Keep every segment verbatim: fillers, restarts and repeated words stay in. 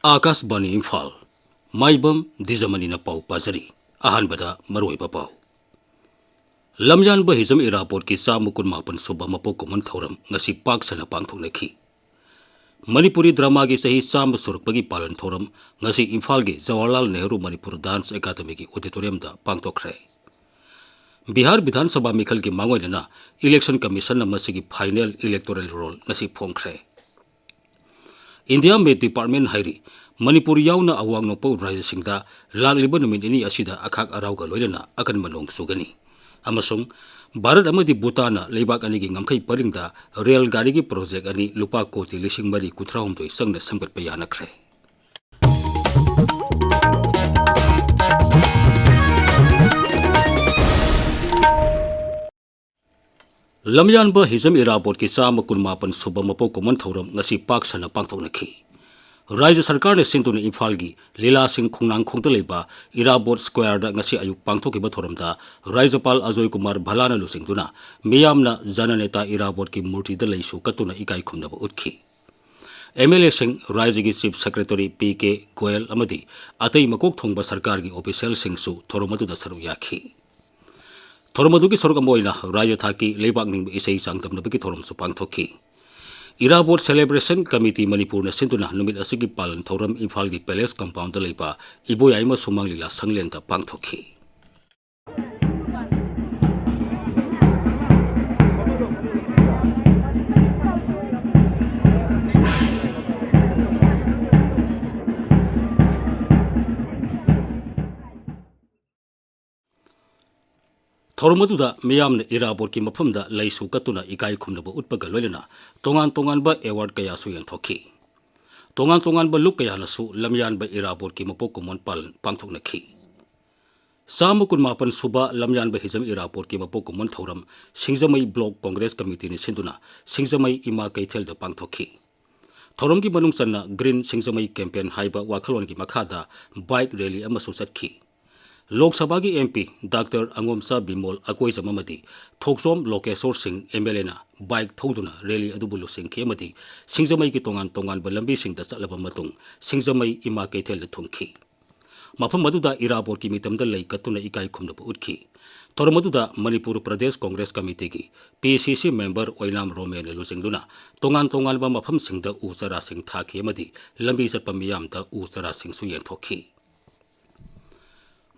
ꯑꯥꯀꯥꯁꯕꯥꯅꯤ ꯏꯝꯐꯥꯜ꯫ ꯃꯥꯏꯕꯝ ꯗꯤꯖꯃꯅꯤꯅ ꯄꯥꯎ ꯄꯥꯖꯔꯤ꯫ ꯑꯍꯥꯟꯕꯗ ꯃꯔꯨꯑꯣꯏꯕ ꯄꯥꯎ꯫ ꯂꯝꯌꯥꯟꯕ ꯍꯤꯖꯝ ꯏꯔꯥꯕꯣꯠꯀꯤ ꯆꯥꯝꯃ ꯀꯨꯟꯃꯥꯄꯟ ꯁꯨꯕ ꯃꯄꯣꯛ ꯀꯨꯝꯑꯣꯟ ꯊꯧꯔꯝ ꯉꯁꯤ ꯄꯥꯛ ꯁꯟꯅ ꯄꯥꯡꯊꯣꯛꯅꯈꯤ꯫ ꯃꯅꯤꯄꯨꯔꯤ ꯗ꯭ꯔꯃꯥꯒꯤ ꯆꯍꯤ ꯆꯥꯝꯃ ꯁꯨꯔꯛꯄꯒꯤ ꯄꯥꯂꯟ ꯊꯧꯔꯝ ꯉꯁꯤ ꯏꯝꯐꯥꯜꯒꯤ ꯖꯋꯥꯍꯔꯂꯥꯜ ꯅꯦꯍꯔꯨ ꯃꯅꯤꯄꯨꯔ ꯗꯥꯟꯁ ꯑꯦꯀꯥꯗꯃꯤꯒꯤ ꯑꯣꯗꯤꯇꯣꯔꯤꯌꯝꯗ ꯄꯥꯡꯊꯣꯛꯈ꯭ꯔꯦ꯫ ꯕꯤꯍꯥꯔ ꯕꯤꯙꯥꯟ ꯁꯚꯥ ꯃꯤꯈꯜꯒꯤ ꯃꯥꯡꯑꯣꯏꯅꯅ ꯏꯂꯦꯛꯁꯟ ꯀꯃꯤꯁꯟꯅ ꯃꯁꯤꯒꯤ ꯐꯥꯏꯅꯦꯜ ꯏꯂꯦꯛꯇꯣꯔꯦꯜ ꯔꯣꯜ ꯉꯁꯤ ꯐꯣꯡꯈ꯭ꯔꯦ꯫ ꯏꯟꯗꯤꯌꯥ ꯃꯦꯠ ꯗꯤꯄꯥꯔꯠꯃꯦꯟ ꯍꯥꯏꯔꯤ, ꯃꯅꯤꯄꯨꯔ ꯌꯥꯎꯅ ꯑꯋꯥꯡ ꯅꯣꯡꯄꯣꯛ ꯔꯥꯖ꯭ꯌꯁꯤꯡꯗ ꯂꯥꯛꯂꯤꯕ ꯅꯨꯃꯤꯠ ꯅꯤꯅꯤ ꯑꯁꯤꯗ ꯑꯈꯥꯛ ꯑꯔꯥꯎꯒ ꯂꯣꯏꯅꯅ ꯑꯀꯟꯕ ꯅꯣꯡ ꯆꯨꯒꯅꯤ ꯑꯃꯁꯨꯡ ꯚꯥꯔꯠ ꯑꯃꯗꯤ ꯚꯨꯇꯥꯟꯅ ꯂꯩꯕꯥꯛ ꯑꯅꯤꯒꯤ ꯉꯝꯈꯩ ꯄꯔꯤꯡꯗ ꯔꯦꯜ ꯒꯥꯔꯤꯒꯤ ꯄ꯭ꯔꯣꯖꯦꯛ ꯑꯅꯤ ꯂꯨꯄꯥ ꯀꯣꯇꯤ ꯂꯤꯁꯤꯡ ꯃꯔꯤ ꯀꯨꯟꯊ꯭ꯔꯥꯍꯨꯝꯗꯣꯏ ꯆꯪꯅ ꯁꯦꯝꯒꯠꯄ ꯌꯥꯅꯈ꯭ꯔꯦ꯫ ꯂꯝꯌꯥꯟꯕ ꯍꯤꯖꯝ ꯏꯔꯥꯕꯣꯠꯀꯤ ꯆꯥꯝꯃ ꯀꯨꯟꯃꯥꯄꯟ ꯁꯨꯕ ꯃꯄꯣꯛ ꯀꯨꯝꯑꯣꯟ ꯊꯧꯔꯝ ꯉꯁꯤ ꯄꯥꯛ ꯁꯟꯅ ꯄꯥꯡꯊꯣꯛꯅꯈꯤ꯫ ꯔꯥꯖ꯭ꯌ ꯁꯔꯀꯥꯔꯅ ꯁꯤꯟꯗꯨꯅ ꯏꯝꯐꯥꯜꯒꯤ ꯂꯤꯂꯥꯁꯤꯡ ꯈꯣꯡꯅꯥꯡꯈꯣꯡꯗ ꯂꯩꯕ ꯏꯔꯥꯕꯣꯠ ꯁ꯭ꯀ꯭ꯋꯥꯔꯗ ꯉꯁꯤ ꯑꯌꯨꯛ ꯄꯥꯡꯊꯣꯛꯈꯤꯕ ꯊꯧꯔꯝꯗ ꯔꯥꯖ꯭ꯌꯄꯥꯜ ꯑꯖꯣꯏ ꯀꯨꯃꯥꯔ ꯚꯜꯂꯥꯅ ꯂꯨꯆꯤꯡꯗꯨꯅ ꯃꯤꯌꯥꯝꯅ ꯖꯅꯅꯦꯇꯥ ꯏꯔꯥꯕꯣꯠꯀꯤ ꯃꯨꯔꯇꯤꯗ ꯂꯩꯁꯨ ꯀꯠꯇꯨꯅ ꯏꯀꯥꯏ ꯈꯨꯝꯅꯕ ꯎꯠꯈꯤ꯫ ꯑꯦꯝ ꯑꯦꯜ ꯑꯦꯁꯤꯡ, ꯔꯥꯖ꯭ꯌꯒꯤ chief secretary P K Goyal ꯑꯃꯗꯤ ꯑꯇꯩ ꯃꯀꯣꯛ ꯊꯣꯡꯕ ꯁꯔꯀꯥꯔꯒꯤ ꯑꯣꯐꯤꯁꯤꯌꯦꯜꯁꯤꯡꯁꯨ ꯊꯧꯔꯝ ꯑꯗꯨꯗ ꯁꯔꯨꯛ ꯌꯥꯈꯤ꯫ ꯊꯧꯔꯝ ꯑꯗꯨꯒꯤ ꯁꯔꯨꯛ ꯑꯃ ꯑꯣꯏꯅ ꯔꯥꯖ꯭ꯌ ꯊꯥꯛꯀꯤ ꯂꯩꯕꯥꯛ ꯅꯤꯡꯕ ꯏꯁꯩ ꯆꯥꯡꯗꯝꯅꯕꯒꯤ ꯊꯧꯔꯝꯁꯨ ꯄꯥꯡꯊꯣꯛꯈꯤ꯫ ꯏꯔꯥꯕꯣꯠ ꯁꯦꯂꯦꯕ꯭ꯔꯦꯁꯟ ꯀꯃꯤꯇꯤ ꯃꯅꯤꯄꯨꯔꯅ ꯁꯤꯟꯗꯨꯅ ꯅꯨꯃꯤꯠ ꯑꯁꯤꯒꯤ ꯄꯥꯂꯟ ꯊꯧꯔꯝ ꯏꯝꯐꯥꯜꯒꯤ ꯄꯦꯂꯦꯁ ꯀꯝꯄꯥꯎꯟꯗ ꯂꯩꯕ ꯏꯕꯣꯌꯥꯏꯃ ꯁꯨꯃꯥꯡ ꯂꯤꯂꯥ ꯁꯪꯂꯦꯟꯗ ꯄꯥꯡꯊꯣꯛꯈꯤ꯫ ꯊꯧꯔꯝ ꯑꯗꯨꯗ ꯃꯤꯌꯥꯝꯅ ꯏꯔꯥꯕꯣꯠꯀꯤ ꯃꯐꯝꯗ ꯂꯩꯁꯨ ꯀꯠꯇꯨꯅ ꯏꯀꯥꯏ ꯈꯨꯝꯅꯕ ꯎꯠꯄꯒ ꯂꯣꯏꯅꯅ ꯇꯣꯉꯥꯟ ꯇꯣꯉꯥꯟꯕ ꯑꯦꯋꯥꯔꯗ ꯀꯌꯥꯁꯨ ꯌꯦꯟꯊꯣꯛꯈꯤ꯫ ꯇꯣꯉꯥꯟ ꯇꯣꯉꯥꯟꯕ ꯂꯨꯞ ꯀꯌꯥꯅꯁꯨ ꯂꯝꯌꯥꯟꯕ ꯏꯔꯥꯕꯣꯠꯀꯤ ꯃꯄꯣꯛ ꯀꯨꯝꯑꯣꯟ ꯄꯥꯂꯟ ꯄꯥꯡꯊꯣꯛꯅꯈꯤ꯫ ꯆꯥꯝꯃ ꯀꯨꯟꯃꯥꯄꯟ ꯁꯨꯕ ꯂꯝꯌꯥꯟꯕ ꯍꯤꯖꯝ ꯏꯔꯥꯕꯣꯠꯀꯤ ꯃꯄꯣꯛ ꯀꯨꯝꯑꯣꯟ ꯊꯧꯔꯝ ꯁꯤꯡꯖꯃꯩ ꯕ꯭ꯂꯣꯛ ꯀꯣꯡꯒ꯭ꯔꯦꯁ ꯀꯃꯤꯇꯤꯅ ꯁꯤꯟꯗꯨꯅ ꯁꯤꯡꯖꯃꯩ ꯏꯃꯥ ꯀꯩꯊꯦꯜꯗ ꯄꯥꯡꯊꯣꯛꯈꯤ꯫ ꯊꯧꯔꯝꯒꯤ ꯃꯅꯨꯡ ꯆꯟꯅ ꯒ꯭ꯔꯤꯟ ꯁꯤꯡꯖꯃꯩ ꯀꯦꯝꯄꯦꯟ ꯍꯥꯏꯕ ꯋꯥꯈꯜꯂꯣꯟꯒꯤ ꯃꯈꯥꯗ ꯕꯥꯏꯛ ꯔꯦꯂꯤ ꯑꯃꯁꯨ ꯆꯠꯈꯤ꯫ ꯂꯣꯛ ꯁꯚꯥꯒꯤ M P doctor ꯑꯉꯣꯝꯆꯥ Bimol Akoijam ꯑꯃꯗꯤ ꯊꯣꯛꯆꯣꯝ ꯂꯣꯀꯦꯁꯣꯔ ꯁꯤꯡ ꯑꯦꯝ ꯑꯦꯜ ꯑꯦꯅ ꯕꯥꯏꯛ ꯊꯧꯗꯨꯅ ꯔꯦꯂꯤ ꯑꯗꯨꯕꯨ ꯂꯨꯆꯤꯡꯈꯤ ꯑꯃꯗꯤ ꯁꯤꯡꯖꯃꯩꯒꯤ ꯇꯣꯉꯥꯟ ꯇꯣꯉꯥꯟꯕ ꯂꯝꯕꯤꯁꯤꯡꯗ ꯆꯠꯂꯕ ꯃꯇꯨꯡ ꯁꯤꯡꯖꯃꯩ ꯏꯃꯥ ꯀꯩꯊꯦꯜꯗ ꯊꯨꯡꯈꯤ꯫ ꯃꯐꯝ ꯑꯗꯨꯗ ꯏꯔꯥꯕꯣꯠꯀꯤ ꯃꯤꯇꯝꯗ ꯂꯩ ꯀꯠꯇꯨꯅ ꯏꯀꯥꯏ ꯈꯨꯝꯅꯕ ꯎꯠꯈꯤ꯫ ꯊꯧꯔꯝ ꯑꯗꯨꯗ ꯃꯅꯤꯄꯨꯔ ꯄ꯭ꯔꯗꯦꯁ ꯀꯣꯡꯒ꯭ꯔꯦꯁ ꯀꯃꯤꯇꯤꯒꯤ ꯄꯤ ꯁꯤ ꯁꯤ ꯃꯦꯝꯕꯔ ꯑꯣꯏꯅꯥꯝ ꯔꯣꯃꯦꯅ ꯂꯨꯆꯤꯡꯗꯨꯅ ꯇꯣꯉꯥꯟ ꯇꯣꯉꯥꯟꯕ ꯃꯐꯝꯁꯤꯡꯗ ꯎ ꯆꯥꯔꯥꯁꯤꯡ ꯊꯥꯈꯤ ꯑꯃꯗꯤ ꯂꯝꯕꯤ ꯆꯠꯄ ꯃꯤꯌꯥꯝꯗ ꯎ ꯆꯥꯔꯥꯁꯤꯡꯁꯨ ꯌꯦꯟꯊꯣꯛꯈꯤ꯫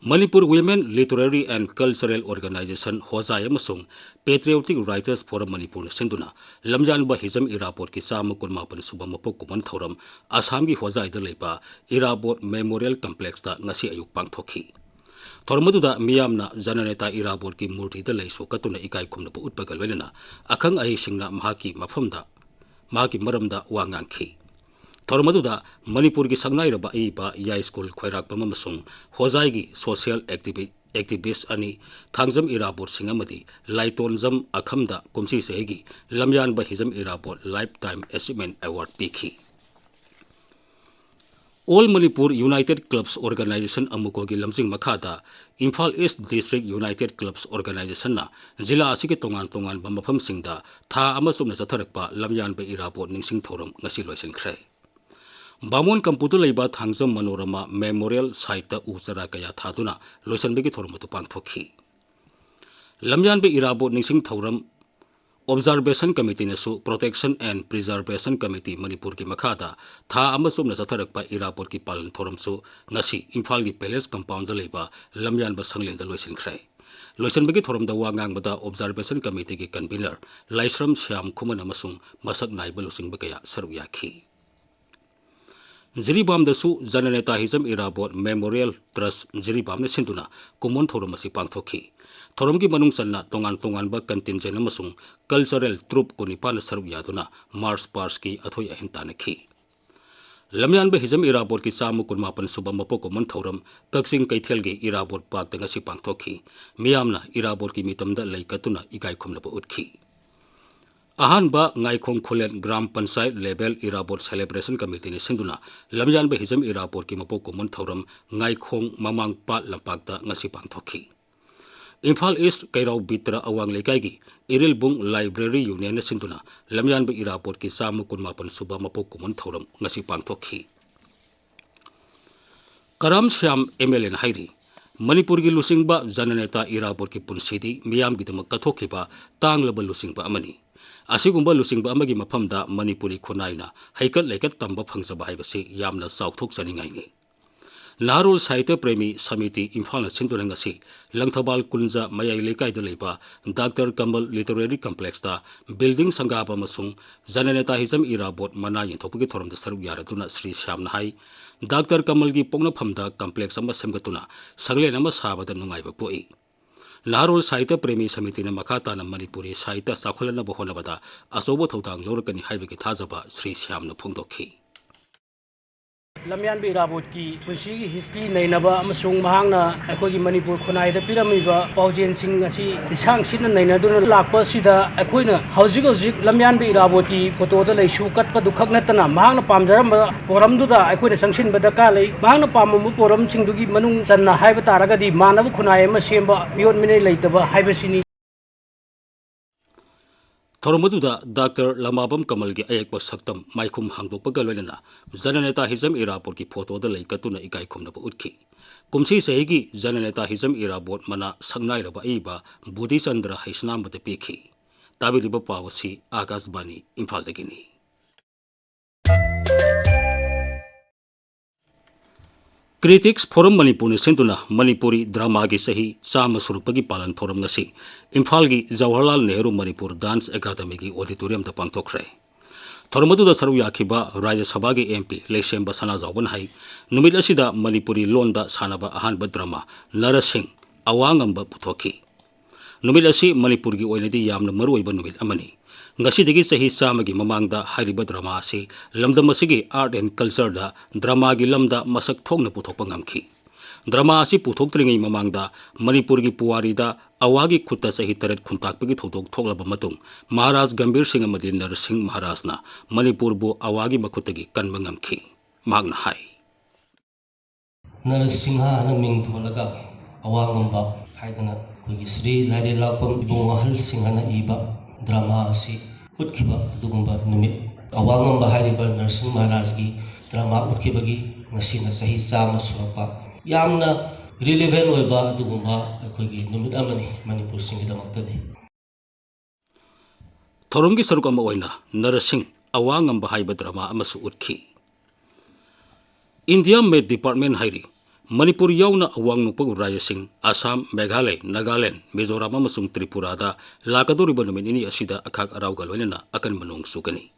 Manipur Women Literary and Cultural Organization, ꯍꯣꯖꯥꯏ ꯑꯃꯁꯨꯡ Patriotic Writers Forum ꯃꯅꯤꯄꯨꯔꯅ ꯁꯤꯟꯗꯨꯅ ꯂꯝꯌꯥꯟꯕ ꯍꯤꯖꯝ ꯏꯔꯥꯕꯣꯠꯀꯤ ꯆꯥꯝꯃ ꯀꯨꯟꯃꯥꯄꯟ ꯁꯨꯕ ꯃꯄꯣꯛ ꯀꯨꯝꯑꯣꯟ ꯊꯧꯔꯝ ꯑꯁꯥꯝꯒꯤ ꯍꯣꯖꯥꯏꯗ ꯂꯩꯕ ꯏꯔꯥꯕꯣꯠ ꯃꯦꯃꯣꯔꯤꯌꯦꯜ ꯀꯝꯄ꯭ꯂꯦꯛꯁꯇ ꯉꯁꯤ ꯑꯌꯨꯛ ꯄꯥꯡꯊꯣꯛꯈꯤ꯫ ꯊꯧꯔꯝ ꯑꯗꯨꯗ ꯃꯤꯌꯥꯝꯅ ꯖꯅꯅꯦꯇꯥ ꯏꯔꯥꯕꯣꯠꯀꯤ ꯃꯨꯔꯇꯤꯗ ꯂꯩꯁꯨ ꯀꯠꯇꯨꯅ ꯏꯀꯥꯏ ꯈꯨꯝꯅꯕ ꯎꯠꯄꯒ ꯂꯣꯏꯅꯅ ꯑꯈꯪ ꯑꯍꯩꯁꯤꯡꯅ ꯃꯍꯥꯛꯀꯤ ꯃꯐꯝꯗ, ꯃꯍꯥꯛꯀꯤ ꯃꯔꯝꯗ ꯋꯥ ꯉꯥꯡꯈꯤ꯫ ꯊꯧꯔꯝ ꯑꯗꯨꯗ ꯃꯅꯤꯄꯨꯔꯒꯤ ꯁꯛꯅꯥꯏꯔꯕ ꯑꯏꯕ ꯌꯥꯏꯁ꯭ꯀꯨꯜ ꯈ꯭ꯋꯥꯏꯔꯥꯛꯄꯝ ꯑꯃꯁꯨꯡ ꯍꯣꯖꯥꯏꯒꯤ social activi-, activist ꯑꯅꯤ ꯊꯥꯡꯖꯝ ꯏꯔꯥꯕꯣꯠ ꯁꯤꯡ ꯑꯃꯗꯤ ꯂꯥꯏꯇꯣꯟꯖꯝ ꯑꯈꯝꯗ ꯀꯨꯝꯁꯤ ꯆꯍꯤꯒꯤ ꯂꯝꯌꯥꯟꯕ Hijam Irabot Lifetime Achievement Award ꯄꯤꯈꯤ꯫ All Manipur United Clubs Organization, ꯑꯃꯨꯀꯣꯒꯤ ꯂꯝꯖꯤꯡ ꯃꯈꯥꯗ Imphal East District United Clubs Organizationꯅ ꯖꯤꯂꯥ ꯑꯁꯤꯒꯤ ꯇꯣꯉꯥꯟ ꯇꯣꯉꯥꯟꯕ ꯃꯐꯝꯁꯤꯡꯗ ꯊꯥ ꯑꯃ ꯆꯨꯞꯅ ꯆꯠꯊꯔꯛꯄ ꯂꯝꯌꯥꯟꯕ ꯏꯔꯥꯕꯣꯠ ꯅꯤꯡꯁꯤꯡ ꯊꯧꯔꯝ ꯉꯁꯤ ꯂꯣꯏꯁꯤꯟꯈ꯭ꯔꯦ꯫ ꯕꯥꯃꯣꯟ ꯀꯝꯄꯨꯗ ꯂꯩꯕ ꯊꯥꯡꯖꯝ ꯃꯅꯣꯔꯃꯥ ꯃꯦꯃꯣꯔꯤꯌꯦꯜ ꯁꯥꯏꯠꯇ ꯎ ꯆꯥꯔꯥ ꯀꯌꯥ ꯊꯥꯗꯨꯅ ꯂꯣꯏꯁꯤꯟꯕꯒꯤ ꯊꯧꯔꯝ ꯑꯗꯨ ꯄꯥꯡꯊꯣꯛꯈꯤ꯫ ꯂꯝꯌꯥꯟꯕ ꯏꯔꯥꯕꯣꯠ ꯅꯤꯡꯁꯤꯡ ꯊꯧꯔꯝ Observation Committeeꯅꯁꯨ Protection and Preservation Committee ꯃꯅꯤꯄꯨꯔꯒꯤ ꯃꯈꯥꯗ ꯊꯥ ꯑꯃ ꯆꯨꯞꯅ ꯆꯠꯊꯔꯛꯄ ꯏꯔꯥꯕꯣꯠꯀꯤ ꯄꯥꯂꯟ ꯊꯧꯔꯝꯁꯨ ꯉꯁꯤ ꯏꯝꯐꯥꯜꯒꯤ Palace Compoundꯗ ꯂꯩꯕ ꯂꯝꯌꯥꯟꯕ ꯁꯪꯂꯦꯟꯗ ꯂꯣꯏꯁꯤꯟꯈ꯭ꯔꯦ꯫ ꯂꯣꯏꯁꯤꯟꯕꯒꯤ ꯊꯧꯔꯝꯗ ꯋꯥ ꯉꯥꯡꯕꯗ Observation Committeeꯒꯤ convener ꯂꯥꯏꯁ꯭ꯔꯝ ꯁ꯭ꯌꯥꯝ ꯈꯨꯃꯟ ꯑꯃꯁꯨꯡ ꯃꯁꯛ ꯅꯥꯏꯕ ꯂꯨꯆꯤꯡꯕ ꯀꯌꯥ ꯁꯔꯨꯛ ꯌꯥꯈꯤ꯫ ꯖꯤꯔꯤꯕꯥꯝꯗꯁꯨ ꯖꯅꯅꯦꯇꯥ ꯍꯤꯖꯝ ꯏꯔꯥꯕꯣꯠ Memorial Trust ꯖꯤꯔꯤꯕꯥꯝꯅ ꯁꯤꯟꯗꯨꯅ ꯀꯨꯝꯑꯣꯟ ꯊꯧꯔꯝ ꯑꯁꯤ ꯄꯥꯡꯊꯣꯛꯈꯤ꯫ ꯊꯧꯔꯝꯒꯤ ꯃꯅꯨꯡ ꯆꯟꯅ ꯇꯣꯉꯥꯟ ꯇꯣꯉꯥꯟꯕ contingent ꯑꯃꯁꯨꯡ cultural troupe ꯀꯨꯟꯅꯤꯄꯥꯟꯅ ꯁꯔꯨꯛ ꯌꯥꯗꯨꯅ march pastꯀꯤ ꯑꯊꯣꯏ ꯑꯍꯦꯟ ꯇꯥꯟꯅꯈꯤ꯫ ꯂꯝꯌꯥꯟꯕ ꯍꯤꯖꯝ ꯏꯔꯥꯕꯣꯠꯀꯤ ꯆꯥꯝꯃ ꯀꯨꯟꯃꯥꯄꯟ ꯁꯨꯕ ꯃꯄꯣꯛ ꯀꯨꯝꯑꯣꯟ ꯊꯧꯔꯝ ꯀꯛꯆꯤꯡ ꯀꯩꯊꯦꯜꯒꯤ ꯏꯔꯥꯕꯣꯠ ꯄꯥꯔꯛꯇ ꯉꯁꯤ ꯄꯥꯡꯊꯣꯛꯈꯤ꯫ ꯃꯤꯌꯥꯝꯅ ꯏꯔꯥꯕꯣꯠꯀꯤ ꯃꯤꯇꯝꯗ ꯂꯩ ꯀꯠꯇꯨꯅ ꯏꯀꯥꯏ ꯈꯨꯝꯅꯕ ꯎꯠꯈꯤ꯫ ꯑꯍꯥꯟꯕ ꯉꯥꯏꯈꯣꯡ ꯈꯨꯂꯦꯟ ꯒ꯭ꯔꯥꯝ ꯄꯟꯆꯥꯌꯠ ꯂꯦꯕꯦꯜ ꯏꯔꯥꯕꯣꯠ ꯁꯦꯂꯦꯕ꯭ꯔꯦꯁꯟ ꯀꯃꯤꯇꯤꯅ ꯁꯤꯟꯗꯨꯅ ꯂꯝꯌꯥꯟꯕ ꯍꯤꯖꯝ ꯏꯔꯥꯕꯣꯠꯀꯤ ꯃꯄꯣꯛ ꯀꯨꯝꯑꯣꯟ ꯊꯧꯔꯝ ꯉꯥꯏꯈꯣꯡ ꯃꯃꯥꯡ ꯄꯥꯠ ꯂꯝꯄꯥꯛꯇ ꯉꯁꯤ ꯄꯥꯡꯊꯣꯛꯈꯤ꯫ ꯏꯝꯐꯥꯜ ꯏꯁ꯭ꯠ ꯀꯩꯔꯥꯎ ꯕꯤꯇ꯭ꯔ ꯑꯋꯥꯡ ꯂꯩꯀꯥꯏꯒꯤ ꯏꯔꯤꯜꯕꯨꯡ ꯂꯥꯏꯕ꯭ꯔꯦꯔꯤ ꯌꯨꯅꯤꯌꯟꯅ ꯁꯤꯟꯗꯨꯅ ꯂꯝꯌꯥꯟꯕ ꯏꯔꯥꯕꯣꯠꯀꯤ ꯆꯥꯝꯃ ꯀꯨꯟꯃꯥꯄꯟ ꯁꯨꯕ ꯃꯄꯣꯛ ꯀꯨꯝꯑꯣꯟ ꯊꯧꯔꯝ ꯉꯁꯤ ꯄꯥꯡꯊꯣꯛꯈꯤ꯫ ꯀꯔꯥꯝ ꯁ꯭ꯌꯥꯝ ꯑꯦꯝ ꯑꯦꯜ ꯑꯦꯅ ꯍꯥꯏꯔꯤ, ꯃꯅꯤꯄꯨꯔꯒꯤ ꯂꯨꯆꯤꯡꯕ ꯖꯅꯅꯦꯇꯥ ꯏꯔꯥꯕꯣꯠꯀꯤ ꯄꯨꯟꯁꯤꯗꯤ ꯃꯤꯌꯥꯝꯒꯤꯗꯃꯛ ꯀꯠꯊꯣꯛꯈꯤꯕ ꯇꯥꯡꯂꯕ ꯂꯨꯆꯤꯡꯕ ꯑꯃꯅꯤ꯫ ꯑꯁꯤꯒꯨꯝꯕ ꯂꯨꯆꯤꯡꯕ ꯑꯃꯒꯤ ꯃꯐꯝꯗ ꯃꯅꯤꯄꯨꯔꯤ ꯈꯨꯟꯅꯥꯏꯅ ꯍꯩꯀꯠ ꯂꯩꯀꯠ ꯇꯝꯕ ꯐꯪꯖꯕ ꯍꯥꯏꯕꯁꯤ ꯌꯥꯝꯅ ꯆꯥꯎꯊꯣꯛꯆꯅꯤꯡꯉꯥꯏꯅꯤ꯫ ꯅꯍꯥꯔꯣꯜ ꯁꯥꯍꯤꯇ꯭ꯌ ꯄ꯭ꯔꯦꯃꯤ ꯁꯃꯤꯇꯤ ꯏꯝꯐꯥꯜꯅ ꯁꯤꯟꯗꯨꯅ ꯉꯁꯤ ꯂꯪꯊꯕꯥꯜ ꯀꯨꯟꯖ ꯃꯌꯥꯏ ꯂꯩꯀꯥꯏꯗ ꯂꯩꯕ ꯗꯥꯛꯇꯔ ꯀꯃꯜ ꯂꯤꯇꯔꯦꯔꯤ ꯀꯝꯄ꯭ꯂꯦꯛꯁꯇ ꯕꯤꯜꯗꯤꯡ ꯁꯪꯒꯥꯕ ꯑꯃꯁꯨꯡ ꯖꯅꯅꯦꯇꯥ ꯍꯤꯖꯝ ꯏꯔꯥꯕꯣꯠ ꯃꯅꯥ ꯌꯦꯟꯊꯣꯛꯄꯒꯤ ꯊꯧꯔꯝꯗ ꯁꯔꯨꯛ ꯌꯥꯔꯗꯨꯅ ꯁ꯭ꯔꯤ ꯁ꯭ꯌꯥꯝꯅ ꯍꯥꯏ, ꯗꯥꯛꯇꯔ ꯀꯃꯜꯒꯤ ꯄꯣꯛꯅꯐꯝꯗ ꯀꯝꯄ꯭ꯂꯦꯛꯁ ꯑꯃ ꯁꯦꯝꯒꯠꯇꯨꯅ ꯁꯪꯂꯦꯟ ꯑꯃ ꯁꯥꯕꯗ ꯅꯨꯡꯉꯥꯏꯕ ꯄꯣꯛꯏ꯫ ꯅꯍꯥꯔꯣꯜ ꯁꯥꯍꯤꯇ꯭ꯌ ꯄ꯭ꯔꯦꯃꯤ ꯁꯃꯤꯇꯤꯅ ꯃꯈꯥ ꯇꯥꯅ ꯃꯅꯤꯄꯨꯔꯤ ꯁꯥꯍꯤꯇ꯭ꯌ ꯆꯥꯎꯈꯠꯍꯟꯅꯕ ꯍꯣꯠꯅꯕꯗ ꯑꯆꯧꯕ ꯊꯧꯗꯥꯡ ꯂꯧꯔꯛꯀꯅꯤ ꯍꯥꯏꯕꯒꯤ ꯊꯥꯖꯕ ꯁ꯭ꯔꯤ ꯁ꯭ꯌꯥꯝꯅ ꯐꯣꯡꯗꯣꯛꯈꯤ꯫ ꯂꯝꯌꯥꯟꯕ ꯏꯔꯥꯕꯣꯠꯀꯤ ꯄꯨꯟꯁꯤꯒꯤ ꯍꯤꯁꯇ꯭ꯔꯤ ꯅꯩꯅꯕ ꯑꯃꯁꯨꯡ ꯃꯍꯥꯛꯅ ꯑꯩꯈꯣꯏꯒꯤ ꯃꯅꯤꯄꯨꯔ ꯈꯨꯟꯅꯥꯏꯗ ꯄꯤꯔꯝꯃꯤꯕ ꯄꯥꯎꯖꯦꯜꯁꯤꯡ ꯑꯁꯤ ꯂꯤꯁꯥꯡ ꯁꯤꯠꯅ ꯅꯩꯅꯗꯨꯅ ꯂꯥꯛꯄ ꯑꯁꯤꯗ ꯑꯩꯈꯣꯏꯅ ꯍꯧꯖꯤꯛ ꯍꯧꯖꯤꯛ ꯂꯝꯌꯥꯟꯕ ꯏꯔꯥꯕꯣꯠꯀꯤ ꯐꯣꯇꯣꯗ ꯂꯩꯁꯨ ꯀꯠꯄꯗꯨ ꯈꯛ ꯅꯠꯇꯅ ꯃꯍꯥꯛꯅ ꯄꯥꯝꯖꯔꯝꯕ ꯄꯣꯔꯝꯗꯨꯗ ꯑꯩꯈꯣꯏꯅ ꯆꯪꯁꯤꯟꯕ ꯗꯔꯀꯥꯔ ꯂꯩ꯫ ꯃꯍꯥꯛꯅ ꯄꯥꯝꯂꯝꯕ ꯄꯣꯔꯝꯁꯤꯡꯗꯨꯒꯤ ꯃꯅꯨꯡ ꯆꯟꯅ ꯍꯥꯏꯕ ꯇꯥꯔꯒꯗꯤ ꯃꯥꯟꯅꯕ ꯈꯨꯟꯅꯥꯏ ꯑꯃ ꯁꯦꯝꯕ, ꯃꯤꯑꯣꯠ ꯃꯤꯅꯩ ꯂꯩꯇꯕ ꯍꯥꯏꯕꯁꯤꯅꯤ꯫ ꯊꯧꯔꯝ ꯑꯗꯨꯗ ꯗꯥꯛꯇꯔ ꯂꯃꯥꯕꯝ ꯀꯃꯜꯒꯤ ꯑꯌꯦꯛꯄ ꯁꯛꯇꯝ ꯃꯥꯏꯈꯨꯝ ꯍꯥꯡꯗꯣꯛꯄꯒ ꯂꯣꯏꯅꯅ ꯖꯅꯅꯦꯇꯥ ꯍꯤꯖꯝ ꯏꯔꯥꯕꯣꯠꯀꯤ ꯐꯣꯇꯣꯗ ꯂꯩ ꯀꯠꯇꯨꯅ ꯏꯀꯥꯏ ꯈꯨꯝꯅꯕ ꯎꯠꯈꯤ꯫ ꯀꯨꯝꯁꯤ ꯆꯍꯤꯒꯤ ꯖꯅꯅꯦꯇꯥ ꯍꯤꯖꯝ ꯏꯔꯥꯕꯣꯠ ꯃꯅꯥ ꯁꯛꯅꯥꯏꯔꯕ ꯑꯏꯕ ꯕꯨꯙꯤꯆꯟꯗ꯭ꯔ ꯍꯩꯁꯅꯥꯝꯕꯗ ꯄꯤꯈꯤ꯫ ꯇꯥꯕꯤꯔꯤꯕ ꯄꯥꯎ ꯑꯁꯤ ꯑꯥꯀꯥꯁꯕꯥꯅꯤ ꯏꯝꯐꯥꯜꯗꯒꯤꯅꯤ꯫ ꯀ꯭ꯔꯤꯇꯤꯛꯁ ꯐꯣꯔꯝ ꯃꯅꯤꯄꯨꯔꯅ ꯁꯤꯟꯗꯨꯅ ꯃꯅꯤꯄꯨꯔꯤ ꯗ꯭ꯔꯃꯥꯒꯤ ꯆꯍꯤ ꯆꯥꯝꯃ ꯁꯨꯔꯛꯄꯒꯤ ꯄꯥꯂꯟ ꯊꯧꯔꯝ ꯉꯁꯤ ꯏꯝꯐꯥꯜꯒꯤ ꯖꯋꯥꯍꯔꯂꯥꯜ ꯅꯦꯍꯔꯨ ꯃꯅꯤꯄꯨꯔ ꯗꯥꯟꯁ ꯑꯦꯀꯥꯗꯃꯤꯒꯤ ꯑꯣꯗꯤꯇꯣꯔꯤꯌꯝꯗ ꯄꯥꯡꯊꯣꯛꯈ꯭ꯔꯦ꯫ ꯊꯧꯔꯝ ꯑꯗꯨꯗ ꯁꯔꯨꯛ ꯌꯥꯈꯤꯕ ꯔꯥꯖ꯭ꯌ ꯁꯚꯥꯒꯤ ꯑꯦꯝ ꯄꯤ ꯂꯩꯁꯦꯝꯕ ꯁꯅꯥꯖꯥꯎꯕꯅ ꯍꯥꯏ, ꯅꯨꯃꯤꯠ ꯑꯁꯤꯗ ꯃꯅꯤꯄꯨꯔꯤ ꯂꯣꯟꯗ ꯁꯥꯟꯅꯕ ꯑꯍꯥꯟꯕ ꯗ꯭ꯔꯃꯥ ꯅꯔꯁꯤꯡ ꯑꯋꯥ ꯉꯝꯕ ꯄꯨꯊꯣꯛꯈꯤ꯫ ꯅꯨꯃꯤꯠ ꯑꯁꯤ ꯃꯅꯤꯄꯨꯔꯒꯤ ꯑꯣꯏꯅꯗꯤ ꯌꯥꯝꯅ ꯃꯔꯨꯑꯣꯏꯕ ꯅꯨꯃꯤꯠ ꯑꯃꯅꯤ꯫ ꯉꯁꯤꯗꯒꯤ ꯆꯍꯤ ꯆꯥꯝꯃꯒꯤ ꯃꯃꯥꯡꯗ ꯍꯥꯏꯔꯤꯕ ꯗ꯭ꯔꯃꯥ ꯑꯁꯤ ꯂꯝꯗꯝ ꯑꯁꯤꯒꯤ ꯑꯥꯔꯠ ꯑꯦꯟ ꯀꯜꯆꯔꯗ ꯗ꯭ꯔꯃꯥꯒꯤ ꯂꯝꯗ ꯃꯁꯛ ꯊꯣꯛꯅ ꯄꯨꯊꯣꯛꯄ ꯉꯝꯈꯤ꯫ ꯗ꯭ꯔꯃꯥ ꯑꯁꯤ ꯄꯨꯊꯣꯛꯇ꯭ꯔꯤꯉꯩ ꯃꯃꯥꯡꯗ ꯃꯅꯤꯄꯨꯔꯒꯤ ꯄꯨꯋꯥꯔꯤꯗ ꯑꯋꯥꯒꯤ ꯈꯨꯠꯇ ꯆꯍꯤ ꯇꯔꯦꯠ ꯈꯨꯟꯇꯥꯛꯄꯒꯤ ꯊꯧꯗꯣꯛ ꯊꯣꯛꯂꯕ ꯃꯇꯨꯡ ꯃꯍꯥꯔꯥꯖ ꯒꯝꯚꯤꯔ ꯁꯤꯡ ꯑꯃꯗꯤ ꯅꯔꯁꯤꯡ ꯃꯍꯥꯔꯥꯖꯅ ꯃꯅꯤꯄꯨꯔꯕꯨ ꯑꯋꯥꯒꯤ ꯃꯈꯨꯠꯇꯒꯤ ꯀꯟꯕ ꯉꯝꯈꯤ꯫ ꯃꯍꯥꯛꯅ ꯍꯥꯏ꯫ ꯅꯔꯁꯤꯡꯍ ꯍꯥꯏꯅ ꯃꯤꯡ ꯊꯣꯜꯂꯒ ꯑꯋꯥ ꯉꯝꯕ ꯍꯥꯏꯗꯅ ꯑꯩꯈꯣꯏꯒꯤ ꯁ꯭ꯔꯤ ꯂꯥꯏꯔꯦꯜ ꯂꯥꯛꯄꯝ ꯏꯕꯨꯡꯉꯣ ꯑꯍꯜ ꯁꯤꯡꯍꯅ ꯏꯕ ꯗ꯭ꯔꯃꯥ ꯑꯁꯤ ꯎꯠꯈꯤꯕ ꯑꯗꯨꯒꯨꯝꯕ ꯅꯨꯃꯤꯠ, ꯑꯋꯥ ꯉꯝꯕ ꯍꯥꯏꯔꯤꯕ ꯅꯔꯁꯤꯡ ꯃꯍꯥꯔꯥꯖꯒꯤ ꯗ꯭ꯔꯃꯥ ꯎꯠꯈꯤꯕꯒꯤ ꯉꯁꯤꯅ ꯆꯍꯤ ꯆꯥꯝꯃ ꯁꯨꯔꯛꯄ, ꯌꯥꯝꯅ ꯔꯤꯂꯤꯚꯦꯟ ꯑꯣꯏꯕ ꯑꯗꯨꯒꯨꯝꯕ ꯑꯩꯈꯣꯏꯒꯤ ꯅꯨꯃꯤꯠ ꯑꯃꯅꯤ ꯃꯅꯤꯄꯨꯔꯁꯤꯡꯒꯤꯗꯃꯛꯇꯗꯤ꯫ ꯊꯧꯔꯝꯒꯤ ꯁꯔꯨꯛ ꯑꯃ ꯑꯣꯏꯅ ꯅꯔꯁꯤꯡ ꯑꯋꯥ ꯉꯝꯕ ꯍꯥꯏꯕ ꯗ꯭ꯔꯃꯥ ꯑꯃꯁꯨ ꯎꯠꯈꯤ꯫ ꯏꯟꯗꯤꯌꯥ ꯃꯦꯠ ꯗꯤꯄꯥꯔꯠꯃꯦꯟ ꯍꯥꯏꯔꯤ ꯃꯅꯤꯄꯨꯔ ꯌꯥꯎꯅ ꯑꯋꯥꯡ ꯅꯣꯡꯄꯣꯛ ꯔꯥꯖ꯭ꯌꯁꯤꯡ ꯑꯁꯥꯝ, ꯃꯦꯘꯥꯂꯌ, ꯅꯥꯒꯥꯂꯦꯟ, ꯃꯤꯖꯣꯔꯥꯝ ꯑꯃꯁꯨꯡ ꯇ꯭ꯔꯤꯄꯨꯔꯥꯗ ꯂꯥꯛꯀꯗꯧꯔꯤꯕ ꯅꯨꯃꯤꯠ ꯅꯤꯅꯤ ꯑꯁꯤꯗ ꯑꯈꯥꯛ ꯑꯔꯥꯎꯒ ꯂꯣꯏꯅꯅ ꯑꯀꯟꯕ ꯅꯣꯡ ꯆꯨꯒꯅꯤ꯫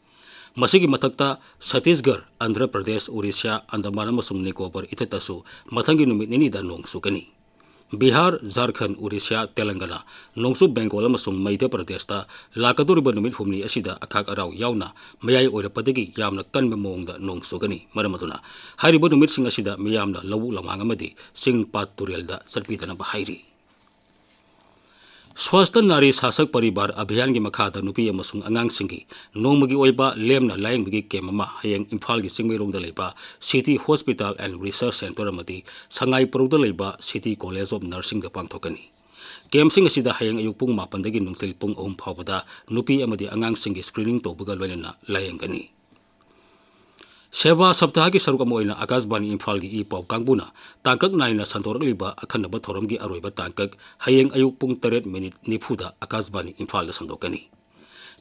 ꯃꯁꯤꯒꯤ ꯃꯊꯛꯇ ꯁꯠꯇꯤꯁꯒꯔ, ꯑꯟꯙ꯭ꯔ ꯄ꯭ꯔꯗꯦꯁ, ꯑꯣꯔꯤꯁꯥ, ꯑꯟꯗꯃꯥꯟ ꯑꯃꯁꯨꯡ ꯅꯤꯀꯣꯕꯔ ꯏꯊꯠꯇꯁꯨ ꯃꯊꯪꯒꯤ ꯅꯨꯃꯤꯠ ꯅꯤꯅꯤꯗ ꯅꯣꯡ ꯆꯨꯒꯅꯤ꯫ ꯕꯤꯍꯥꯔ, ꯖꯥꯔꯈꯟꯗ, ꯑꯣꯔꯤꯁꯥ, ꯇꯦꯂꯪꯒꯅꯥ, ꯅꯣꯡꯆꯨꯞ ꯕꯦꯡꯒꯣꯜ ꯑꯃꯁꯨꯡ ꯃꯩꯙ꯭ꯌ ꯄ꯭ꯔꯗꯦꯁꯇ ꯂꯥꯛꯀꯗꯧꯔꯤꯕ ꯅꯨꯃꯤꯠ ꯍꯨꯝꯅꯤ ꯑꯁꯤꯗ ꯑꯈꯥꯛ ꯑꯔꯥꯎ ꯌꯥꯎꯅ ꯃꯌꯥꯏ ꯑꯣꯏꯔꯛꯄꯗꯒꯤ ꯌꯥꯝꯅ ꯀꯟꯕ ꯃꯑꯣꯡꯗ ꯅꯣꯡ ꯆꯨꯒꯅꯤ꯫ ꯃꯔꯝ ꯑꯗꯨꯅ ꯍꯥꯏꯔꯤꯕ ꯅꯨꯃꯤꯠꯁꯤꯡ ꯑꯁꯤꯗ ꯃꯤꯌꯥꯝꯅ ꯂꯧꯕꯨꯛ ꯂꯝꯍꯥꯡ ꯑꯃꯗꯤ ꯆꯤꯡ ꯄꯥꯠ ꯇꯨꯔꯦꯜꯗ ꯆꯠꯄꯤꯗꯅꯕ ꯍꯥꯏꯔꯤ꯫ ꯁ꯭ꯋꯥꯁꯇ ꯅꯥꯔꯤ ꯁꯥꯁꯛ ꯄꯔꯤꯕꯥꯔ ꯑꯚꯤꯌꯥꯟꯒꯤ ꯃꯈꯥꯗ ꯅꯨꯄꯤ ꯑꯃꯁꯨꯡ ꯑꯉꯥꯡꯁꯤꯡꯒꯤ ꯅꯣꯡꯃꯒꯤ ꯑꯣꯏꯕ ꯂꯦꯝꯅ ꯂꯥꯌꯦꯡꯕꯒꯤ ꯀꯦꯝꯞ ꯑꯃ ꯍꯌꯦꯡ ꯏꯝꯐꯥꯜꯒꯤ ꯆꯤꯡꯃꯩꯔꯣꯡꯗ ꯂꯩꯕ city hospital and research centre ꯑꯃꯗꯤ ꯁꯉꯥꯏꯄ꯭ꯔꯧꯗ ꯂꯩꯕ ꯁꯤꯇꯤ ꯀꯣꯂꯦꯖ ꯑꯣꯐ ꯅꯔꯁꯤꯡꯗ ꯄꯥꯡꯊꯣꯛꯀꯅꯤ꯫ ꯀꯦꯝꯞꯁꯤꯡ ꯑꯁꯤꯗ ꯍꯌꯦꯡ ꯑꯌꯨꯛ ꯄꯨꯡ ꯃꯥꯄꯟꯗꯒꯤ ꯅꯨꯡꯊꯤꯜ ꯄꯨꯡ ꯑꯍꯨꯝ ꯐꯥꯎꯕꯗ ꯅꯨꯄꯤ ꯑꯃꯗꯤ ꯑꯉꯥꯡꯁꯤꯡꯒꯤ ꯁ꯭ꯀ꯭ꯔꯤꯅꯤꯡ ꯇꯧꯕꯒ ꯂꯣꯏꯅꯅ ꯂꯥꯌꯦꯡꯒꯅꯤ꯫ ꯁꯦꯕꯥ ꯁꯞꯇꯥꯍꯒꯤ ꯁꯔꯨꯛ ꯑꯃ ꯑꯣꯏꯅ ꯑꯀꯥꯁꯕꯥꯅꯤ ꯏꯝꯐꯥꯜꯒꯤ ꯏ ꯄꯥꯎ ꯀꯥꯡꯕꯨꯅ ꯇꯥꯡꯀꯛ ꯅꯥꯏꯅ ꯁꯟꯗꯣꯔꯛꯂꯤꯕ ꯑꯈꯟꯅꯕ ꯊꯧꯔꯝꯒꯤ ꯑꯔꯣꯏꯕ ꯇꯥꯡꯀꯛ ꯍꯌꯦꯡ ꯑꯌꯨꯛ ꯄꯨꯡ ꯇꯔꯦꯠ ꯃꯤꯅꯤꯠ ꯅꯤꯐꯨꯗ ꯑꯀꯥꯁꯕꯥꯅꯤ ꯏꯝꯐꯥꯜꯗ ꯁꯟꯗꯣꯛꯀꯅꯤ꯫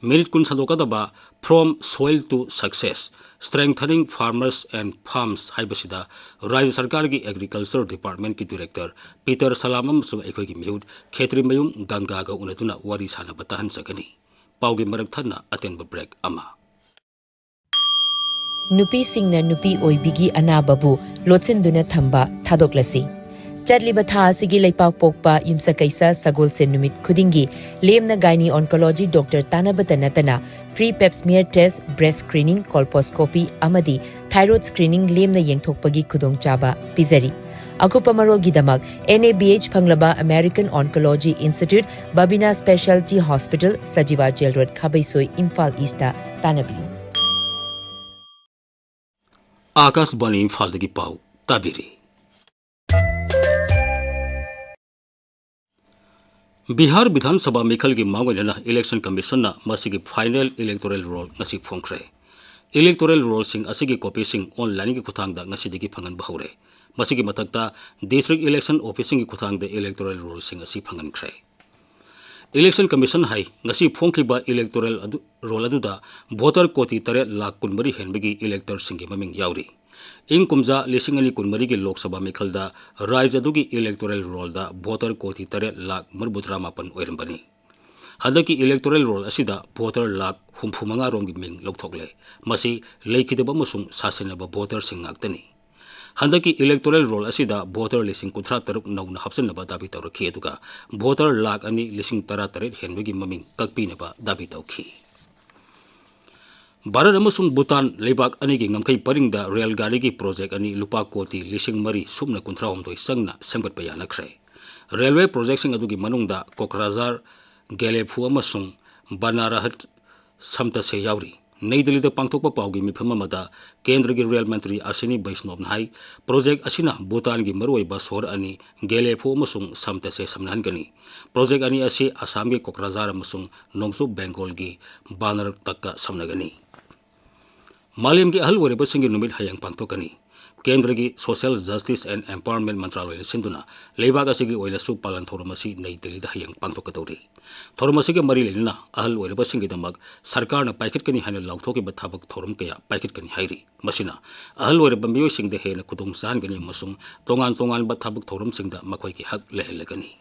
ꯃꯤꯅꯤꯠ ꯀꯨꯟ ꯁꯟꯗꯣꯛꯀꯗꯕ From Soil to Success, Strengthening Farmers and Farms ꯍꯥꯏꯕꯁꯤꯗ ꯔꯥꯖ꯭ꯌ ꯁꯔꯀꯥꯔꯒꯤ ꯑꯦꯒ꯭ꯔꯤꯀꯜꯆꯔ ꯗꯤꯄꯥꯔꯠꯃꯦꯟꯠꯀꯤ ꯗꯤꯔꯦꯛꯇꯔ ꯄꯤꯇꯔ ꯁꯂꯥꯝ ꯑꯃꯁꯨꯡ ꯑꯩꯈꯣꯏꯒꯤ ꯃꯤꯍꯨꯠ ꯈꯦꯇ꯭ꯔꯤꯃꯌꯨꯝ ꯒꯪꯒꯥꯒ ꯎꯅꯗꯨꯅ ꯋꯥꯔꯤ ꯁꯥꯅꯕ ꯇꯥꯍꯟꯖꯒꯅꯤ꯫ ꯄꯥꯎꯒꯤ ꯃꯔꯛ ꯊꯠꯅ ꯑꯇꯦꯟꯕ ꯕ꯭ꯔꯦꯛ ꯑꯃ꯫ ꯅꯨꯄꯤꯁꯤꯡꯅ ꯅꯨꯄꯤ ꯑꯣꯏꯕꯤꯒꯤ ꯑꯅꯥꯕꯕꯨ ꯂꯣꯠꯁꯤꯟꯗꯨꯅ ꯊꯝꯕ ꯊꯥꯗꯣꯛꯂꯁꯤ꯫ ꯆꯠꯂꯤꯕ ꯊꯥ ꯑꯁꯤꯒꯤ ꯂꯩꯄꯥꯛ ꯄꯣꯛꯄ ꯌꯨꯝꯁꯀꯩꯁ ꯁꯒꯣꯜꯁꯦꯟ ꯅꯨꯃꯤꯠ ꯈꯨꯗꯤꯡꯒꯤ ꯂꯦꯝꯅ ꯒꯥꯏꯅꯤ ꯑꯣꯟꯀꯣꯂꯣꯖꯤ ꯗꯣꯛꯇꯔ ꯇꯥꯟꯅꯕꯇ ꯅꯠꯇꯅ free pap smear test, breast screening, colposcopy ꯑꯃꯗꯤ thyroid screening ꯂꯦꯝꯅ ꯌꯦꯡꯊꯣꯛꯄꯒꯤ ꯈꯨꯗꯣꯡꯆꯥꯕ ꯄꯤꯖꯔꯤ꯫ ꯑꯀꯨꯞꯄ ꯃꯔꯣꯜꯒꯤꯗꯃꯛ N A B H ꯐꯪꯂꯕ American Oncology Institute, Babina Specialty Hospital, Sajiwa jail road, Khabeisoi, Imphal east ꯇꯥꯟꯅꯕꯤꯌꯨ꯫ ꯑꯥꯀꯥꯁꯕꯥꯅꯤ ꯏꯝꯐꯥꯜꯗꯒꯤ ꯄꯥꯎ ꯇꯥꯕꯤꯔꯤ꯫ ꯕꯤꯍꯥꯔ ꯕꯤꯙꯥꯟ ꯁꯚꯥ ꯃꯤꯈꯜꯒꯤ ꯃꯥꯡꯑꯣꯏꯅꯅ Election Commissionꯅ ꯃꯁꯤꯒꯤ final electoral roll ꯉꯁꯤ ꯐꯣꯡꯈ꯭ꯔꯦ꯫ Electoral rollꯁꯤꯡ ꯑꯁꯤꯒꯤ copyꯁꯤꯡ onlineꯒꯤ ꯈꯨꯠꯊꯥꯡꯗ ꯉꯁꯤꯗꯒꯤ ꯐꯪꯍꯟꯕ ꯍꯧꯔꯦ꯫ ꯃꯁꯤꯒꯤ ꯃꯊꯛꯇ district election officeꯁꯤꯡꯒꯤ ꯈꯨꯠꯊꯥꯡꯗ electoral rollꯁꯤꯡ ꯑꯁꯤ ꯐꯪꯍꯟꯈ꯭ꯔꯦ꯫ Election Commission ꯍꯥꯏ, ꯉꯁꯤ ꯐꯣꯡꯈꯤꯕ electoral ꯑꯗꯨ, roll ꯑꯗꯨꯗ voter ꯀꯣꯇꯤ ꯇꯔꯦꯠ ꯂꯥꯈ ꯀꯨꯟꯃꯔꯤ ꯍꯦꯟꯕꯒꯤ electorꯁꯤꯡꯒꯤ ꯃꯃꯤꯡ ꯌꯥꯎꯔꯤ꯫ ꯏꯪ ꯀꯨꯝꯖꯥ ꯂꯤꯁꯤꯡ ꯑꯅꯤ ꯀꯨꯟꯃꯔꯤꯒꯤ ꯂꯣꯛ ꯁꯚꯥ ꯃꯤꯈꯜꯗ ꯔꯥꯖ꯭ꯌ ꯑꯗꯨꯒꯤ electoral rollꯗ voter ꯀꯣꯇꯤ ꯇꯔꯦꯠ ꯂꯥꯈ ꯃꯔꯤꯐꯨꯇꯔꯥ ꯃꯥꯄꯟ ꯑꯣꯏꯔꯝꯕꯅꯤ꯫ ꯍꯟꯗꯛꯀꯤ electoral roll ꯑꯁꯤꯗ voter ꯂꯥꯈ ꯍꯨꯝꯐꯨꯃꯉꯥ ꯔꯣꯝꯒꯤ ꯃꯤꯡ ꯂꯧꯊꯣꯛꯂꯦ꯫ ꯃꯁꯤ ꯂꯩꯈꯤꯗꯕ ꯑꯃꯁꯨꯡ ꯁꯥꯁꯤꯟꯅꯕ voterꯁꯤꯡ ꯉꯥꯛꯇꯅꯤ꯫ ꯍꯟꯗꯛꯀꯤ electoral roll ꯑꯁꯤꯗ voter ꯂꯤꯁꯤꯡ ꯀꯨꯟꯊ꯭ꯔꯥ ꯇꯔꯨꯛ ꯅꯧꯅ ꯍꯥꯞꯆꯤꯟꯅꯕ ꯗꯥꯕꯤ ꯇꯧꯔꯛꯈꯤ, ꯑꯗꯨꯒ voter ꯂꯥꯈ ꯑꯅꯤ ꯂꯤꯁꯤꯡ ꯇꯔꯥ ꯇꯔꯦꯠ ꯍꯦꯟꯕꯒꯤ ꯃꯃꯤꯡ ꯀꯛꯄꯤꯅꯕ ꯗꯥꯕꯤ ꯇꯧꯈꯤ꯫ ꯚꯥꯔꯠ ꯑꯃꯁꯨꯡ ꯚꯨꯇꯥꯟ ꯂꯩꯕꯥꯛ ꯑꯅꯤꯒꯤ ꯉꯝꯈꯩ ꯄꯔꯤꯡꯗ ꯔꯦꯜ ꯒꯥꯔꯤꯒꯤ project ꯑꯅꯤ ꯂꯨꯄꯥ ꯀꯣꯇꯤ ꯂꯤꯁꯤꯡ ꯃꯔꯤ ꯁꯨꯞꯅ ꯀꯨꯟꯊ꯭ꯔꯥ ꯍꯨꯝꯗꯣꯏ ꯆꯪꯅ ꯁꯦꯝꯒꯠꯄ ꯌꯥꯅꯈ꯭ꯔꯦ꯫ Railway projectꯁꯤꯡ ꯑꯗꯨꯒꯤ ꯃꯅꯨꯡꯗ ꯀꯣꯀ꯭ꯔꯥꯖꯥꯔ ꯒꯦꯂꯦꯐꯨ ꯑꯃꯁꯨꯡ ꯕꯅꯥꯔꯍꯠ ꯁꯝꯇꯁꯦ ꯌꯥꯎꯔꯤ꯫ ꯅꯩ ꯗꯤꯜꯂꯤꯗ ꯄꯥꯡꯊꯣꯛꯄ ꯄꯥꯎꯒꯤ ꯃꯤꯐꯝ ꯑꯃꯗ ꯀꯦꯟꯗ꯭ꯔꯒꯤ ꯔꯦꯜ ꯃꯟꯇ꯭ꯔꯤ ꯑꯁ꯭ꯋꯤꯅꯤ ꯕꯩꯁꯅꯣꯞꯅ ꯍꯥꯏ, project ꯑꯁꯤꯅ ꯚꯨꯇꯥꯟꯒꯤ ꯃꯔꯨꯑꯣꯏꯕ ꯁꯣꯍꯔ ꯑꯅꯤ ꯒꯦꯂꯦꯐꯨ ꯑꯃꯁꯨꯡ ꯁꯝꯇꯁꯦ ꯁꯝꯅꯍꯟꯒꯅꯤ꯫ Project ꯑꯅꯤ ꯑꯁꯤ ꯑꯁꯥꯝꯒꯤ ꯀꯣꯀ꯭ꯔꯥꯖꯥꯔ ꯑꯃꯁꯨꯡ ꯅꯣꯡꯆꯨꯞ ꯕꯦꯡꯒꯣꯜꯒꯤ ꯕꯥꯅꯔꯇꯛꯀ ꯁꯝꯅꯒꯅꯤ꯫ ꯃꯥꯂꯦꯝꯒꯤ ꯑꯍꯜ ꯑꯣꯏꯔꯕꯁꯤꯡꯒꯤ ꯅꯨꯃꯤꯠ ꯍꯌꯦꯡ ꯄꯥꯡꯊꯣꯛꯀꯅꯤ꯫ ꯀꯦꯟꯗ꯭ꯔꯒꯤ Social Justice and Empowerment ꯃꯟꯇ꯭ꯔꯥꯂꯣꯏꯅ ꯁꯤꯟꯗꯨꯅ ꯂꯩꯕꯥꯛ ꯑꯁꯤꯒꯤ ꯑꯣꯏꯅꯁꯨ ꯄꯥꯂꯟ ꯊꯧꯔꯝ ꯑꯁꯤ ꯅꯩ ꯗꯤꯜꯂꯤꯗ ꯍꯌꯦꯡ ꯄꯥꯡꯊꯣꯛꯀꯗꯧꯔꯤ꯫ ꯊꯧꯔꯝ ꯑꯁꯤꯒ ꯃꯔꯤ ꯂꯩꯅꯅ ꯑꯍꯜ ꯑꯣꯏꯔꯕꯁꯤꯡꯒꯤꯗꯃꯛ ꯁꯔꯀꯥꯔꯅ ꯄꯥꯏꯈꯠꯀꯅꯤ ꯍꯥꯏꯅ ꯂꯥꯎꯊꯣꯛꯈꯤꯕ ꯊꯕꯛ ꯊꯧꯔꯝ ꯀꯌꯥ ꯄꯥꯏꯈꯠꯀꯅꯤ ꯍꯥꯏꯔꯤ꯫ ꯃꯁꯤꯅ ꯑꯍꯜ ꯑꯣꯏꯔꯕ ꯃꯤꯑꯣꯏꯁꯤꯡꯗ ꯍꯦꯟꯅ ꯈꯨꯗꯣꯡ ꯆꯥꯍꯟꯒꯅꯤ ꯑꯃꯁꯨꯡ ꯇꯣꯉꯥꯟ ꯇꯣꯉꯥꯟꯕ ꯊꯕꯛ ꯊꯧꯔꯝꯁꯤꯡꯗ ꯃꯈꯣꯏꯒꯤ ꯍꯛ ꯂꯩꯍꯜꯂꯒꯅꯤ꯫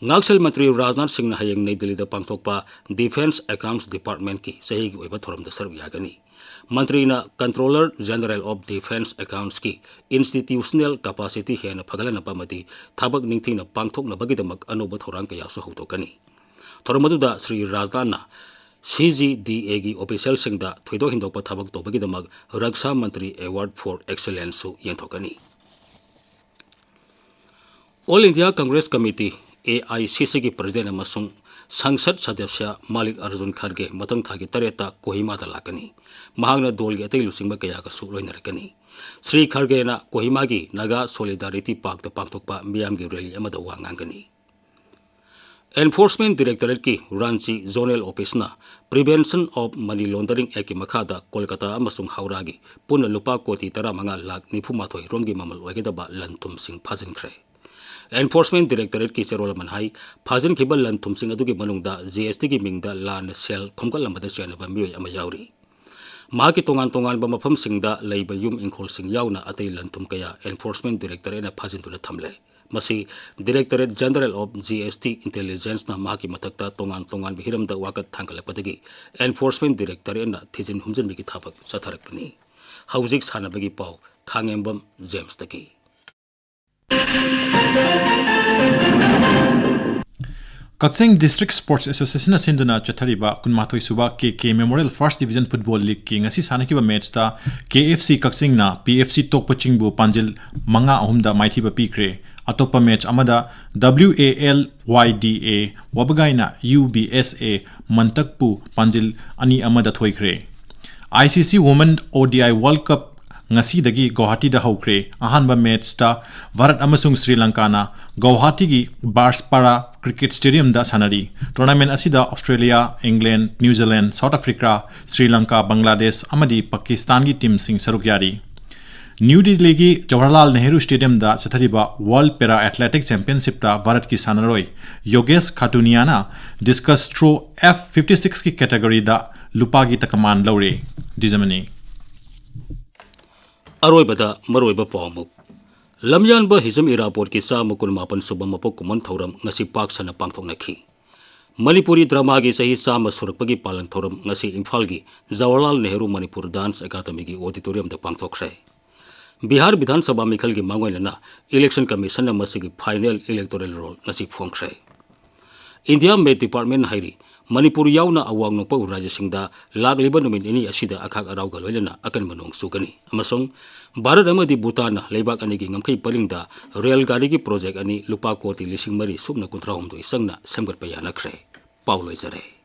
ꯉꯥꯛꯁꯦꯜ ꯃꯟꯇ꯭ꯔꯤ ꯔꯥꯖꯅꯥꯊ ꯁꯤꯡꯅ ꯍꯌꯦꯡ ꯅꯩ ꯗꯤꯜꯂꯤꯗ ꯄꯥꯡꯊꯣꯛꯄ Defence Accounts Departmentꯀꯤ ꯆꯍꯤꯒꯤ ꯑꯣꯏꯕ ꯊꯧꯔꯝꯗ ꯁꯔꯨꯛ ꯌꯥꯒꯅꯤ꯫ ꯃꯟꯇ꯭ꯔꯤꯅ Controller General of Defence Accountsꯀꯤ institutional capacity ꯍꯦꯟꯅ ꯐꯒꯠꯍꯟꯅꯕ ꯑꯃꯗꯤ ꯊꯕꯛ ꯅꯤꯡꯊꯤꯅ ꯄꯥꯡꯊꯣꯛꯅꯕꯒꯤꯗꯃꯛ ꯑꯅꯧꯕ ꯊꯧꯔꯥꯡ ꯀꯌꯥꯁꯨ ꯍꯧꯗꯣꯛꯀꯅꯤ꯫ ꯊꯧꯔꯝ ꯑꯗꯨꯗ ꯁ꯭ꯔꯤ ꯔꯥꯖꯅꯥꯊꯅ CGDAꯒꯤ officialꯁꯤꯡꯗ ꯊꯣꯏꯗꯣꯛ ꯍꯦꯟꯗꯣꯛꯄ ꯊꯕꯛ ꯇꯧꯕꯒꯤꯗꯃꯛ Raksha Mantri Award for Excellenceꯁꯨ ꯌꯦꯟꯊꯣꯛꯀꯅꯤ꯫ All India Congress Committee, A I C Cꯒꯤ President ꯑꯃꯁꯨꯡ ꯁꯪꯁꯠ ꯁꯗꯁ꯭ꯌ ꯃꯥꯂꯤꯛ ꯑꯔꯖꯨꯟ ꯈꯔꯒꯦ ꯃꯊꯪ ꯊꯥꯒꯤ ꯇꯔꯦꯠꯇ ꯀꯣꯍꯤꯃꯥꯗ ꯂꯥꯛꯀꯅꯤ꯫ ꯃꯍꯥꯛꯅ ꯗꯣꯜꯒꯤ ꯑꯇꯩ ꯂꯨꯆꯤꯡꯕ ꯀꯌꯥꯒꯁꯨ ꯂꯣꯏꯅꯔꯛꯀꯅꯤ꯫ ꯁ꯭ꯔꯤ ꯈꯔꯒꯦꯅ ꯀꯣꯍꯤꯃꯥꯒꯤ ꯅꯥꯒꯥ ꯁꯣꯂꯤꯗꯥꯔꯤꯇꯤ ꯄꯥꯔꯛꯇ ꯄꯥꯡꯊꯣꯛꯄ ꯃꯤꯌꯥꯝꯒꯤ ꯔꯦꯂꯤ ꯑꯃꯗ ꯋꯥ ꯉꯥꯡꯒꯅꯤ꯫ Enforcement Directorateꯀꯤ Ranchi Zonal Officeꯅ Prevention of Money Laundering Actꯀꯤ ꯃꯈꯥꯗ ꯀꯣꯜꯀꯇꯥ ꯑꯃꯁꯨꯡ ꯍꯧꯔꯥꯒꯤ ꯄꯨꯟꯅ ꯂꯨꯄꯥ ꯀꯣꯇꯤ ꯇꯔꯥꯃꯉꯥ ꯂꯥꯈ ꯅꯤꯐꯨꯃꯥꯊꯣꯏ ꯔꯣꯝꯒꯤ ꯃꯃꯜ ꯑꯣꯏꯒꯗꯕ ꯂꯟ ꯊꯨꯝꯁꯤꯡ ꯐꯥꯖꯤꯟꯈ꯭ꯔꯦ꯫ Enforcement Directorateꯀꯤ ꯆꯦꯔꯣꯜ ꯑꯃꯅ ꯍꯥꯏ, ꯐꯥꯖꯤꯟꯈꯤꯕ ꯂꯟ ꯊꯨꯝꯁꯤꯡ ꯑꯗꯨꯒꯤ ꯃꯅꯨꯡꯗ G S Tꯒꯤ ꯃꯤꯡꯗ ꯂꯥꯟꯅ ꯁꯦꯜ ꯈꯣꯝꯒꯠꯂꯝꯕꯗ ꯆꯦꯟꯅꯕ ꯃꯤꯑꯣꯏ ꯑꯃ ꯌꯥꯎꯔꯤ꯫ ꯃꯍꯥꯛꯀꯤ ꯇꯣꯉꯥꯟ ꯇꯣꯉꯥꯟꯕ ꯃꯐꯝꯁꯤꯡꯗ ꯂꯩꯕ ꯌꯨꯝ ꯏꯪꯈꯣꯜꯁꯤꯡ ꯌꯥꯎꯅ ꯑꯇꯩ ꯂꯟ ꯊꯨꯝ ꯀꯌꯥ Enforcement Directorateꯅ ꯐꯥꯖꯤꯟꯗꯨꯅ ꯊꯝꯂꯦ꯫ ꯃꯁꯤ Directorate General of G S T Intelligenceꯅ ꯃꯍꯥꯛꯀꯤ ꯃꯊꯛꯇ ꯇꯣꯉꯥꯟ ꯇꯣꯉꯥꯟꯕ ꯍꯤꯔꯝꯗ ꯋꯥꯀꯠ ꯊꯥꯡꯒꯠꯂꯛꯄꯗꯒꯤ Enforcement Directorateꯅ ꯊꯤꯖꯤꯟ ꯍꯨꯝꯖꯤꯟꯕꯒꯤ ꯊꯕꯛ ꯆꯠꯊꯔꯛꯄꯅꯤ꯫ ꯍꯧꯖꯤꯛ ꯁꯥꯟꯅꯕꯒꯤ ꯄꯥꯎ, ꯈꯥꯉꯦꯝꯕꯝ ꯖꯦꯝꯁꯇꯒꯤ꯫ ꯀꯛꯆꯤꯡ District Sports Associationꯅ ꯁꯤꯟꯗꯨꯅ ꯆꯠꯊꯔꯤꯕ ꯀꯨꯟꯃꯥꯊꯣꯏ ꯁꯨꯕ K K Memorial First Division Football Leagueꯀꯤ ꯉꯁꯤ ꯁꯥꯟꯅꯈꯤꯕ ꯃꯦꯠꯆꯇ K F C ꯀꯛꯆꯤꯡꯅ P F C ꯇꯣꯛꯄ ꯆꯤꯡꯕꯨ ꯄꯥꯟꯖꯤꯜ ꯃꯉꯥ ꯑꯍꯨꯝꯗ ꯃꯥꯏꯊꯤꯕ ꯄꯤꯈ꯭ꯔꯦ꯫ ꯑꯇꯣꯞꯄ ꯃꯦꯠꯆ ꯑꯃꯗ W A L Y D A ꯋꯥꯕꯒꯥꯏꯅ U B S A ꯃꯟꯇꯛꯄꯨ ꯄꯥꯟꯖꯤꯜ ꯑꯅꯤ ꯑꯃꯗ ꯊꯣꯏꯈ꯭ꯔꯦ꯫ I C C Women O D I World Cup ꯉꯁꯤꯗꯒꯤ ꯒꯧꯍꯥꯇꯤꯗ ꯍꯧꯈ꯭ꯔꯦ꯫ ꯑꯍꯥꯟꯕ ꯃꯦꯠꯆꯇ ꯚꯥꯔꯠ ꯑꯃꯁꯨꯡ ꯁ꯭ꯔꯤ ꯂꯪꯀꯥꯅ ꯒꯧꯍꯥꯇꯤꯒꯤ ꯕꯥꯔꯁꯄꯥꯔꯥ Cricket Stadiumꯗ ꯁꯥꯟꯅꯔꯤ꯫ Tournament ꯑꯁꯤꯗ Australia, England, New Zealand, South Africa, Shri Lanka, Bangladesh ꯑꯃꯗꯤ ꯄꯥꯀꯤꯁꯇꯥꯟꯒꯤ ꯇꯤꯝꯁꯤꯡ ꯁꯔꯨꯛ ꯌꯥꯔꯤ꯫ ꯅ꯭ꯌꯨ ꯗꯤꯜꯂꯤꯒꯤ ꯖꯋꯥꯍꯔꯂꯥꯜ ꯅꯦꯍꯔꯨ ꯁ꯭ꯇꯦꯗꯤꯌꯝꯗ ꯆꯠꯊꯔꯤꯕ World Para Athletic Championshipꯇ ꯚꯥꯔꯠꯀꯤ ꯁꯥꯟꯅꯔꯣꯏ ꯌꯣꯒꯦꯁ ꯈꯥꯇꯨꯅꯤꯌꯥꯅ discus throw F fifty sixꯀꯤ categoryꯗ ꯂꯨꯄꯥꯒꯤ ꯇꯀꯃꯥꯟ ꯂꯧꯔꯦ꯫ ꯗꯤꯖꯃꯅꯤ꯫ ꯑꯔꯣꯏꯕꯗ ꯃꯔꯨꯑꯣꯏꯕ ꯄꯥꯎ ꯑꯃꯨꯛ꯫ ꯂꯝꯌꯥꯟꯕ ꯍꯤꯖꯝ ꯏꯔꯥꯕꯣꯠꯀꯤ ꯆꯥꯝꯃ ꯀꯨꯟꯃꯥꯄꯟ ꯁꯨꯕ ꯃꯄꯣꯛ ꯀꯨꯝꯑꯣꯟ ꯊꯧꯔꯝ ꯉꯁꯤ ꯄꯥꯛ ꯁꯟꯅ ꯄꯥꯡꯊꯣꯛꯅꯈꯤ꯫ ꯃꯅꯤꯄꯨꯔꯤ dramaꯒꯤ ꯆꯍꯤ ꯆꯥꯝꯃ ꯁꯨꯔꯛꯄꯒꯤ ꯄꯥꯂꯟ ꯊꯧꯔꯝ ꯉꯁꯤ ꯏꯝꯐꯥꯜꯒꯤ ꯖꯋꯥꯍꯔꯂꯥꯜ ꯅꯦꯍꯔꯨ ꯃꯅꯤꯄꯨꯔ Dance Academyꯒꯤ auditoriumꯗ ꯄꯥꯡꯊꯣꯛꯈ꯭ꯔꯦ꯫ ꯕꯤꯍꯥꯔ ꯕꯤꯙꯥꯟ ꯁꯚꯥ ꯃꯤꯈꯜꯒꯤ ꯃꯥꯡꯑꯣꯏꯅꯅ Election Commissionꯅ ꯃꯁꯤꯒꯤ final electoral roll ꯉꯁꯤ ꯐꯣꯡꯈ꯭ꯔꯦ꯫ India Met Department ꯍꯥꯏꯔꯤ, ꯃꯅꯤꯄꯨꯔ ꯌꯥꯎꯅ ꯑꯋꯥꯡ ꯅꯣꯡꯄꯣꯛ ꯔꯥꯖ꯭ꯌꯁꯤꯡꯗ ꯂꯥꯛꯂꯤꯕ ꯅꯨꯃꯤꯠ ꯅꯤꯅꯤ ꯑꯁꯤꯗ ꯑꯈꯥꯛ ꯑꯔꯥꯎꯒ ꯂꯣꯏꯅꯅ ꯑꯀꯟꯕ ꯅꯣꯡ ꯆꯨꯒꯅꯤ ꯑꯃꯁꯨꯡ ꯚꯥꯔꯠ ꯑꯃꯗꯤ ꯚꯨꯇꯥꯟꯅ ꯂꯩꯕꯥꯛ ꯑꯅꯤꯒꯤ ꯉꯝꯈꯩ ꯄꯔꯤꯡꯗ ꯔꯦꯜ ꯒꯥꯔꯤꯒꯤ ꯄ꯭ꯔꯣꯖꯦꯛ ꯑꯅꯤ ꯂꯨꯄꯥ ꯀꯣꯇꯤ ꯂꯤꯁꯤꯡ ꯃꯔꯤ ꯁꯨꯞꯅ ꯀꯨꯟꯊ꯭ꯔꯥ ꯍꯨꯝꯗꯣꯏ ꯆꯪꯅ ꯁꯦꯝꯒꯠꯄ ꯌꯥꯅꯈ꯭ꯔꯦ꯫ ꯄꯥꯎ ꯂꯣꯏꯖꯔꯦ꯫